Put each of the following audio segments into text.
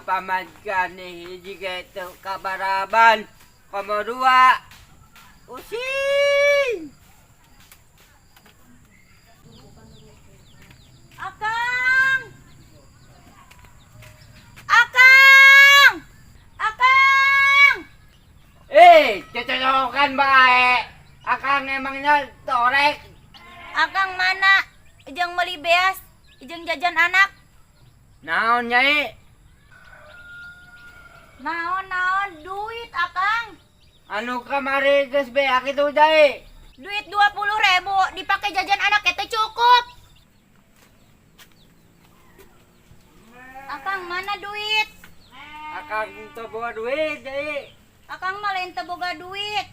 Boga pamajikan hiji ge teu kabaraban. Komo dua. Pusing. Akang. Akang. Akang. Eh, cocokan bae. Akang emangnya torek. Akang mana? Ijang meuli beas, ijang jajan anak. Naon, Nyai? Naon naon duit, Akang. Anu kamari geus beak itu, Nyai. Duit 20 ribu dipakai jajan anak eta cukup. Akang, mana duit? Akang teu boga duit, Nyai. Akang mah lain teu boga duit.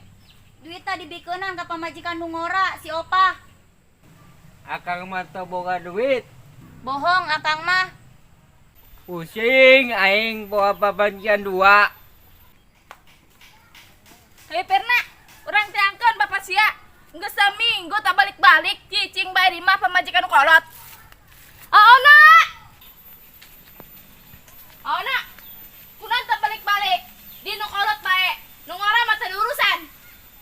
Duit tadi dibikeunan ka pamajikan nu ngora, si Opah. Akang mah teu boga duit. Bohong Akang mah. Pusing aing boga pamajikan dua. Hei Perna, urang teangkeun bapak sia. Geus saminggu tak balik-balik, cicing bae di imah pamajikan nu kolot. Aona. Aona. Kunaon tak balik-balik? Di nu kolot bae. Nu ngora mah teu diurusan.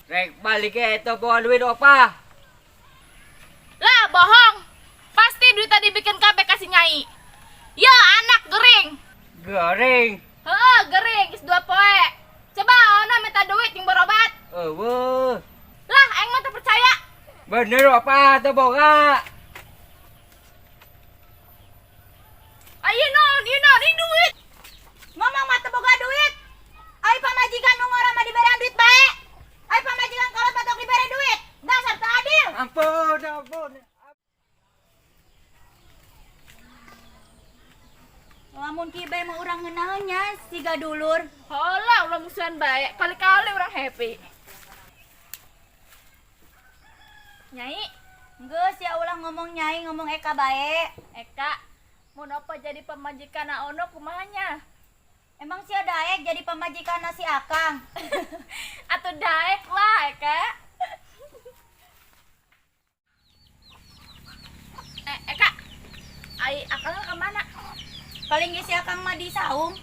Rek balik ge teu boga duit, Opah. Lah, bohong. Pasti duit tadi bikin kabeh kasih Nyai. Ya, anak gering. Gering. Heeh, gering geus 2 poe. Coba Aona minta duit yang berobat. Eueuh. Lah, aing mah teu percaya. Bener, Opah, teu boga. Ayo naon, ieu naon, ini duit. Ngomong mah teu boga duit. Ai pamajikan nu ngora mah diberean duit bae. Ai pamajikan kolot mah tong dibere duit. Dasar teu adil. Ampun, ampun. Lamun kieu bae mah urang ngeunaheun nya siga dulur. Hola, ulah musuhan bae. Kali-kali urang happy. Nyai, Geus ya, ulah ngomong Nyai, ngomong Eka bae. Eka, mun apa jadi pamajikan Ono kumaha nya? Emang sia daek jadi pamajikan si Akang? Atau daek lah, Eka. Eh, Eka. Ai Akang kemana? Paling ge si Akang mah di saung.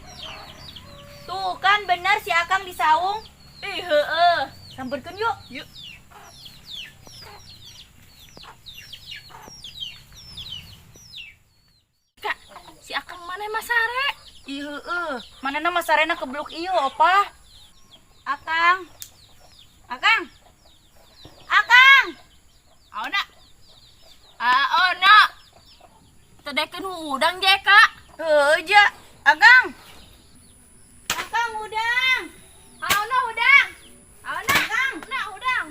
Tuh kan bener si Akang di saung. Ih, heeh. Samperkeun yuk. Yuk. Kak, si Akang mana mah sare? Ih, heeh. Manehna mah sarena kebluk ieu, Opah. Akang. Akang. Akang. Aona. Aona. Tedekeun hudang je, Kak. Heueuh ja. Akang. Akang hudang. Aona hudang. Aona. Akang. Na hudang.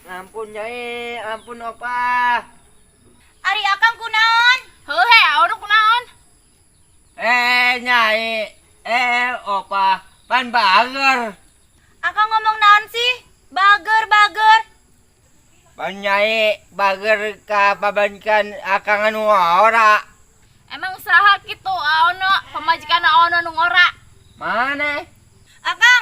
Ampun, Nyai, ampun, Opah. Ari Akang kunaon? Heuh, Aona kunaon? Eh, Nyai, eh, Opah, pan bager. Akang ngomong naon sih? Bager, bager. Pan Nyai bager ka pamajikan Akang anu ngora. Emang saha kitu Aona, pamajikan Aona nu ngora? Mana? Akang,